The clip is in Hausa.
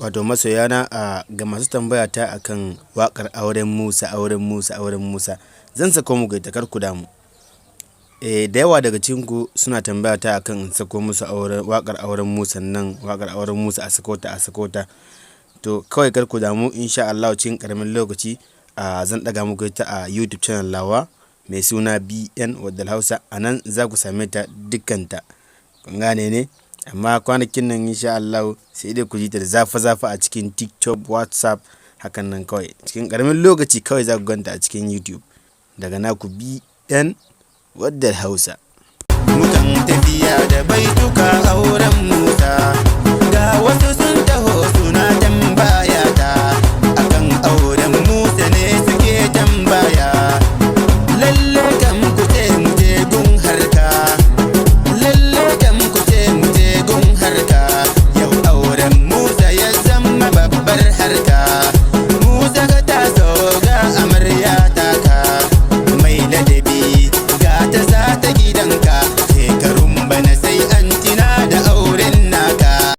Wato masoyana, a ga masu tambaya ta akan waƙar auren Musa, auren Musa, auren Musa. Zan sako muku ita, kar ku damu. Eh, da yawa daga cikin ku suna tambaya ta akan in sako musu auren waƙar auren Musa nan, waƙar auren Musa, a sako ta, a sako ta. To kawai kar ku damu, insha Allah cikin ƙaramin lokaci a zan ɗaga muku ita a YouTube channel nawa mai suna BN Wadal Hausa. A nan za ku same ta dukkanta. Kun gane ne? Amma kwanakin nan, insha Allah, sai dai ku ji ta da zafi zafi a cikin TikTok, WhatsApp, hakan nan kawai. Cikin ƙaramin lokaci kawai za ku ganta a cikin YouTube. Daga naku BN Wadal Hausa. Mukan tafiya da baituka auren Musa, ga wasu sun taho.